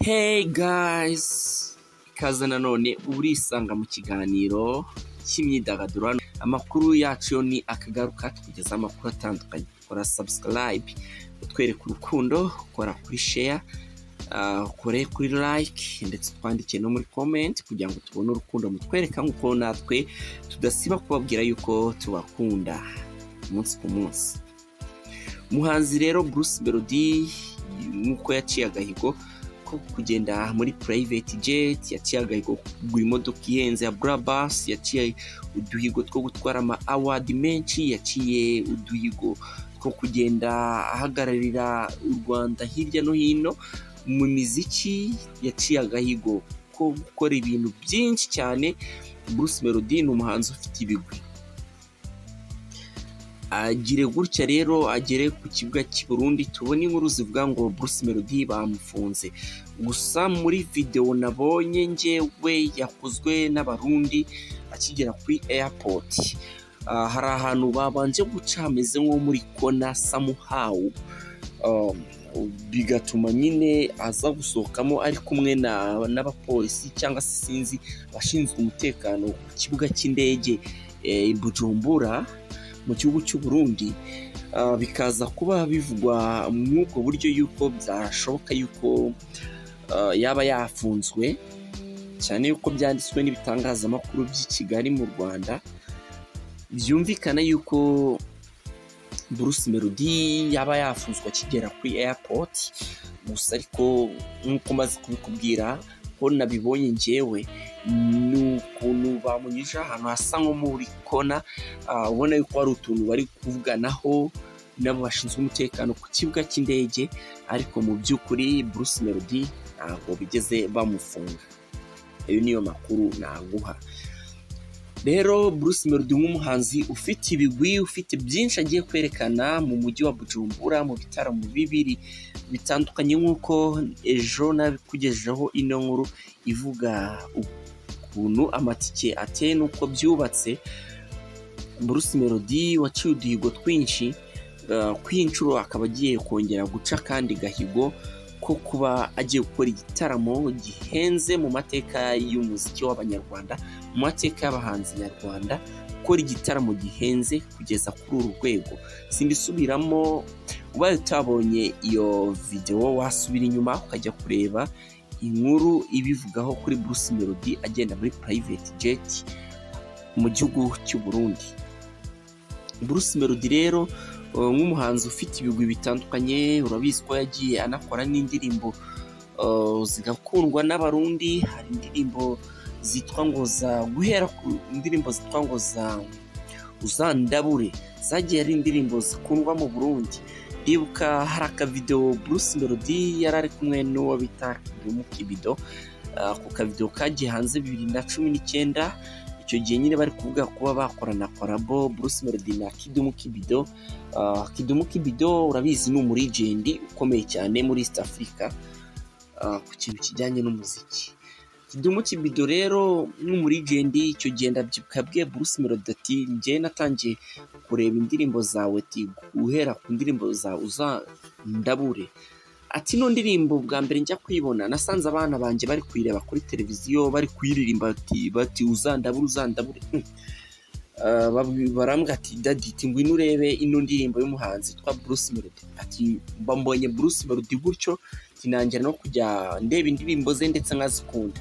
Hey guys, ikaze nanone urisanga mu kiganiro cy'imyidagaduro. Amakuru yacu yo ni akagaruka, tukugeza amakuru atandukanye. Kora subscribe, utwereke urukundo, kora kuri share, ukore kuri like, ndetse twandike no muri comment kugira ngo tubone urukundo mutwereka, nk'uko natwe tudasiba kubabwira yuko tubakunda umunsi ku munsi. Umuhanzi rero Bruce Melody, nk'uko yaciye agahigo ko kugenda muri private jet, yaciye agahigo ko kugura imodoka ihenze ya Brabus, yaciye uduhigo two gutwara ama award menshi, yaciye uduhigo two kugenda ahagararira u Rwanda hirya no hino mu miziki, yaciye agahigo ko gukora ibintu byinshi cyane. Bruce Melody ni umuhanzi ufite ibigwi. Agire gutya rero agere ku kibuga cy'i Burundi, tubone inkuru zivuga ngo Bruce Melody bamufunze. Gusa muri video nabonye njyewe yakozwe n'Abarundi akigera kuri airport, hari ahantu babanje guca hameze nko muri kona somehow, bigatuma nyine aza gusohokamo ari kumwe n'abapolisi cyangwa se sinzi abashinzwe umutekano ku kibuga cy'indege i Bujumbura mu gihugu cy'u Burundi. Bikaza kuba bivugwa mw'ubwo buryo yuko byashoboka yuko yaba yafunzwe, cyane yuko byanditswe n'ibitangazamakuru by'i Kigali mu Rwanda. Byumvikana yuko Bruce Melody yaba yafunzwe akigera kuri airport. Gusa ariko nk'uko maze kubikubwira ko nabibonye njyewe, ni ukuntu bamunyuje ahantu hasa nko muri kona, ubona yuko hari utuntu bari kuvuganaho nabo bashinzwe umutekano ku kibuga cy'indege, ariko mu by'ukuri Bruce Melody ntabwo bigeze bamufunga. Ayo niyo makuru naguha. Rero Bruce Melody nk'umuhanzi ufite ibigwi, ufite byinshi agiye kwerekana mu mujyi wa Bujumbura mu bitaramo bibiri bitandukanye, nk'uko ejo nabikugejeho ino nkuru ivuga ukuntu amatike ateye n'uko byubatse. Bruce Melody waciye uduhigo twinshi, ku inshuro akaba agiye kongera guca kandi gahigo ko kuba agiye gukora igitaramo gihenze mu mateka y'umuziki w'Abanyarwanda, mu mateka y'abahanzi nyarwanda, gukora igitaramo gihenze kugeza kuri uru rwego. Simbisubiramo, ubaye utabonye iyo video wasubira inyuma ukajya kureba inkuru ibivugaho kuri Bruce Melody agenda muri private jet mu gihugu cy'u Burundi. Bruce Melody rero nk'umuhanzi ufite ibigwi bitandukanye, urabizi ko yagiye anakora n'indirimbo zigakundwa n'Abarundi. Hari indirimbo zitwa ngo za guhera ku indirimbo zitwa ngo za Uzandabure, zagiye ari indirimbo zikundwa mu Burundi. Ndibuka hari akavideo Bruce Melody yari ari kumwe n'uwo bita Kidumu Kibido, ako kavideo kagiye hanze 2019. Icyo gihe nyine bari kuvuga kuba bakorana collabo Bruce Melody na Kidumu Kibido. Kidumu Kibido urabizi ni umurigendi ukomeye cyane muri East Africa ku kintu kijyanye n'umuziki. Kidumu Kibido rero n'umurigendi, icyo gihe ndabyibuka yabwiye Bruce Melody ati njye natangiye kureba indirimbo zawe, ati guhera ku ndirimbo zawe Uzandabure, ati ino ndirimbo bwa mbere njya kuyibona nasanze abana banjye bari kuyireba kuri televiziyo bari kuyiririmba bati uzandabure uzandabure. Barambwira ati dadi ati ngwino urebe ino ndirimbo y'umuhanzi witwa Bruce Melody, ati mbonye Bruce Melody gutyo tinangira no kujya ndeba indirimbo ze ndetse nkazikunda.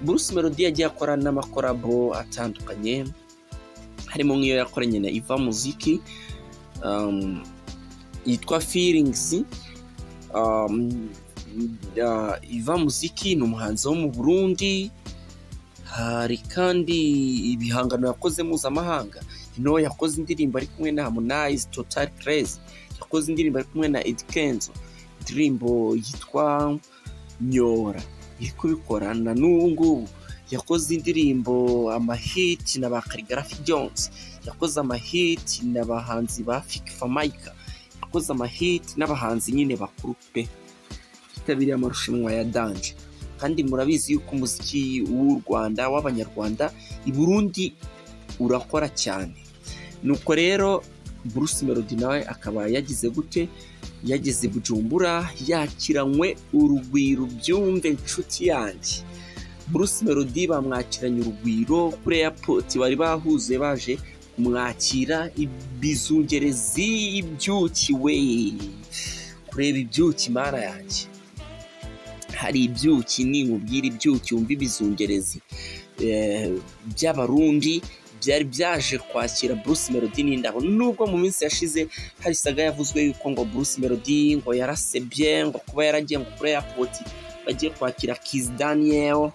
Bruce Melody yagiye akora n'amakorabo atandukanye, harimo nk'iyo yakoranye na Iva Muziki yitwa Feelings. Iva Muziki ni umuhanzi wo mu Burundi. Hari kandi ibihangano yakoze mpuzamahanga, ino yakoze indirimbo ari kumwe na Harmonize Total Crazy, yakoze indirimbo ari kumwe na Eddy Kenzo, indirimbo yitwa Nyora iri kubikora na n'ubu ngubu. Yakoze indirimbo amahiti na ba Khaligraph Jones, yakoze amahiti n'abahanzi ba Fik Fameica, yakoze amahiti n'abahanzi nyine bakuru pe, yitabiriye amarushanwa ya Danje. Kandi murabizi yuko umuziki w'u Rwanda w'Abanyarwanda i Burundi urakora cyane. Nuko rero Bruce Melody nawe akaba yagize gute? Yageze Bujumbura yakiranywe urugwiro. Byumve nshuti yanjye, Bruce Melody bamwakiranye urugwiro kuri airport, bari bahuze baje kumwakira, ibizungerezi, ibyuki we, kureba ibyuki, Mana yanjye, hari ibyuki, ninkubwira ibyuki wumva ibizungerezi by'Abarundi byari byaje kwakira Bruce Melody n'indabo. Nubwo mu minsi yashize hari saga yavuzwe yuko ngo Bruce Melody ngo yarasebye, ngo kuba yaragiye ngo kuri airport bagiye kwakira Kiss Daniel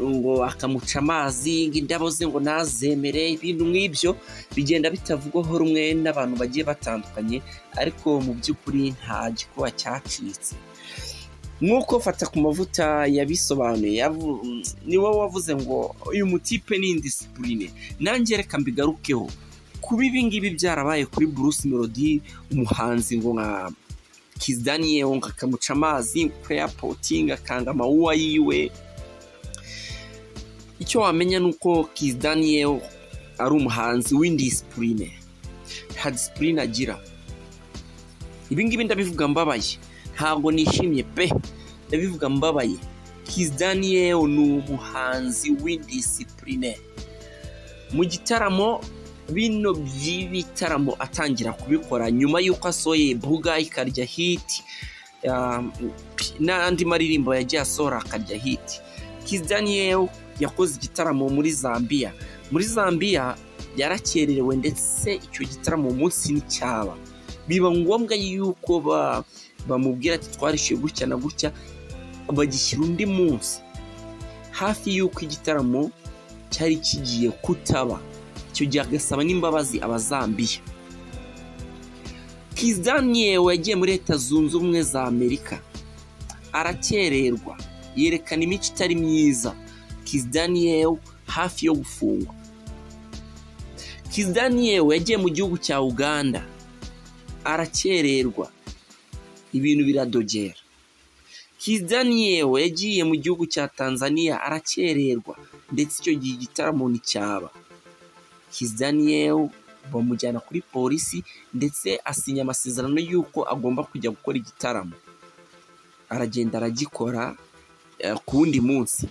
ngo akamuca amazi, ngo indabo ze ngo ntazemere, ibintu nk'ibyo bigenda bitavugwaho rumwe n'abantu bagiye batandukanye, ariko mu by'ukuri nta gikuba cyacitse. Nk'uko Fata ku Mavuta yabisobanuye, niwe wavuze ngo uyu mutipe ni indiscipline. Nanjye reka mbigarukeho. Kuba ibi ngibi byarabaye kuri Bruce Melody, umuhanzi ngo nka Kiss Daniel ngo akamuca amazi kuri airport, akanga amawuwa yiwe, icyo wamenya ni uko Kiss Daniel ari umuhanzi w'indiscipline, nta discipline agira. Ibi ngibi ndabivuga mbabaye, ntabwo nishimye pe, ndabivuga mbabaye. Kiss Daniel ni umuhanzi w'indiscipline. Mu gitaramo bino by'ibitaramo atangira kubikora nyuma y'uko asohoye Buga ikarya hit, n'andi maririmbo yagiye asohora akarya hit. Kiss Daniel yakoze igitaramo muri Zambia. Muri Zambia yarakererewe, ndetse icyo gitaramo umunsi nticyaba, biba ngombwa yuko bamubwira ati twarishyuye gutya na gutya, bagishyira undi munsi hafi y'uko igitaramo cyari kigiye kutaba. Icyo gihe agasaba n'imbabazi Abazambiya. Kiss Daniel yagiye muri Leta Zunze Ubumwe za Amerika arakererwa, yerekana imico itari myiza. Kiss Daniel hafi yo gufungwa. Kiss Daniel yagiye mu gihugu cya Uganda arakererwa, ibintu biradogera. Kiss Daniel yagiye mu gihugu cya Tanzania arakererwa, ndetse icyo gihe igitaramo nticyaba. Kiss Daniel bamujyana kuri polisi, ndetse asinya amasezerano y'uko agomba kujya gukora igitaramo, aragenda aragikora ku wundi munsi.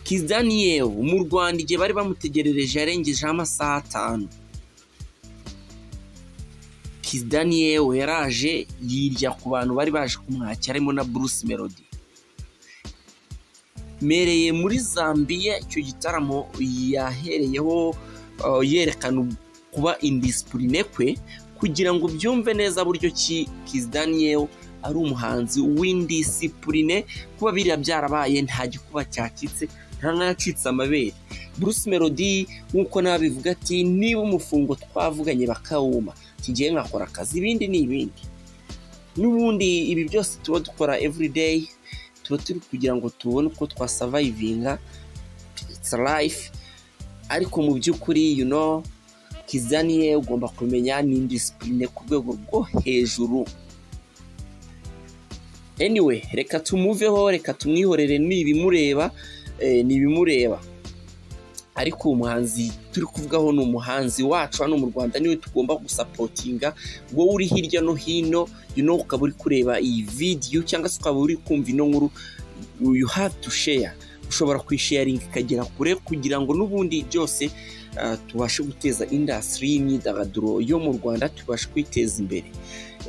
Kiss Daniel mu Rwanda igihe bari bamutegerereje yarengejeho amasaha 5. Kiss Daniel yaraje yirya ku bantu bari baje kumwakira, harimo na Bruce Melody. Mereye muri Zambia icyo gitaramo yahereyeho yerekana kuba indiscipline kwe, kugira ngo byumve neza buryo ki Kiss Daniel ari umuhanzi w'indiscipline. Kuba biriya byarabaye nta gikuba cyacitse, nta nk'ayacitse amabere. Bruce Melody nk'uko nabivuga ati niba umufungo twavuganye bakawuma, kigiye nkakora akazi, ibindi ni ibindi. N'ubundi ibi byose tuba dukora everyday, tuba turi kugira ngo tubone uko twasurvivinga, it's life. Ariko mu by'ukuri Kiss Daniel ugomba kumenya ni indiscipline ku rwego rwo hejuru. Anyway, reka tumuveho, reka tumwihorere, ni ibimureba, ni ibimureba. Ariko umuhanzi turi kuvugaho ni umuhanzi wacu hano mu Rwanda, niwe tugomba gusapotinga. Wowe uri hirya no hino, ukaba uri kureba iyi video cyangwa se ukaba uri kumva ino nkuru, you have to share. Ushobora kuyisharinga ikagera kure, kugira ngo n'ubundi byose tubashe guteza industry y'imyidagaduro yo mu Rwanda, tubashe kwiteza imbere.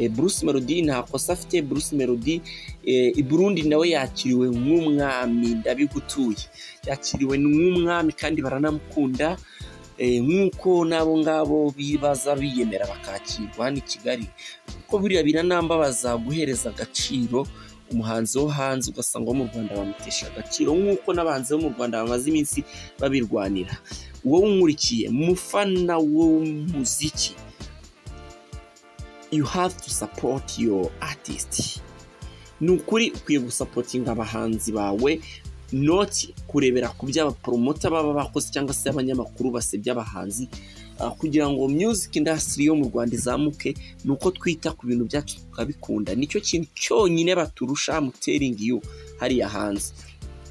Bruce Melody nta kosa afite. Bruce Melody i Burundi nawe yakiriwe nk'umwami, ndabigutuye, yakiriwe nk'umwami kandi baranamukunda, nk'uko n'abo ngabo bibaza biyemera bakakirwa hano i Kigali. Kuko buriya biranambabaza guhereza agaciro umuhanzi wo hanze, ugasanga wo mu Rwanda bamutesha agaciro, nk'uko n'abahanzi bo mu Rwanda bamaze iminsi babirwanira. Wowe unkurikiye, mufana w'umuziki, you have to support your artist. Ni ukuri ukwiye gusapotinga abahanzi bawe, not kurebera ku by'abapromota baba bakoze cyangwa se abanyamakuru basebya abahanzi. Kugira ngo music industry yo mu Rwanda izamuke, ni uko twita ku bintu byacu tukabikunda. Nicyo kintu cyonyine baturusha, I'm telling you, hariya hanze.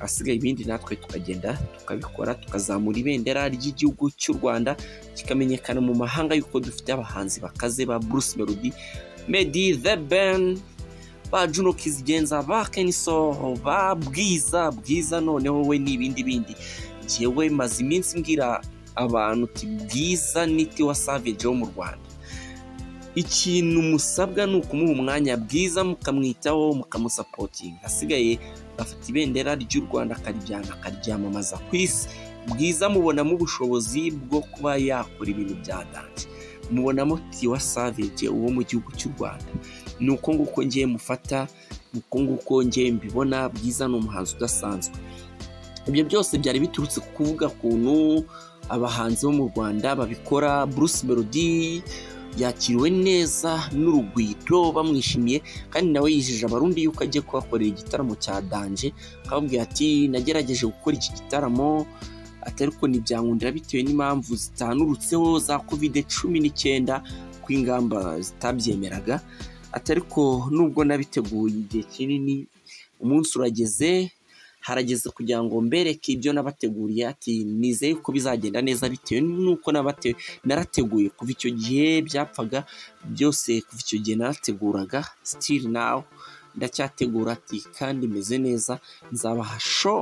Asigaye ibindi natwe tukagenda tukabikora, tukazamura ibendera ry'igihugu cy'u Rwanda kikamenyekana mu mahanga yuko dufite abahanzi bakaze ba Bruce Melody, Meddy, The Ben, ba Juno Kizigenza, ba Kenny Sol, ba Bwiza. Bwiza noneho we n'ibindi bindi. Njyewe maze iminsi mbwira abantu uti Bwiza ni Tiwa Savage wo mu Rwanda. Ikintu musabwa ni ukumuha umwanya Bwiza, mukamwitaho, mukamusapotinga. Asigaye afata ibendera ry'u Rwanda akarijyana akaryamamaza ku isi. Bwiza mubonamo ubushobozi bwo kuba yakora ibintu bya danger, mubonamo Tiwa Savage uwo mu gihugu cy'u Rwanda. Ni uko nguko ngiye mufata, ni uko nguko ngiye mbibona. Bwiza ni umuhanzi udasanzwe. Ibyo byose byari biturutse ku kuvuga ukuntu abahanzi bo mu Rwanda babikora. Bruce Melody yakiriwe neza n'urugwiro, bamwishimiye, kandi nawe yijeje Abarundi yuko agiye kubakorera igitaramo cya danger. Akababwira ati nagerageje gukora iki gitaramo atari ko ntibyankundira bitewe n'impamvu zitanurutseho za COVID-19, ko ingamba zitabyemeraga, atari ko nubwo nabiteguye igihe kinini, umunsi urageze, harageze kugira ngo mbereke ibyo nabateguriye. Ati nizeye ko bizagenda neza bitewe n'uko narateguye kuva icyo gihe, byapfaga byose kuva icyo gihe narateguraga, still now ndacyategura, ati kandi meze neza, nzabaha show.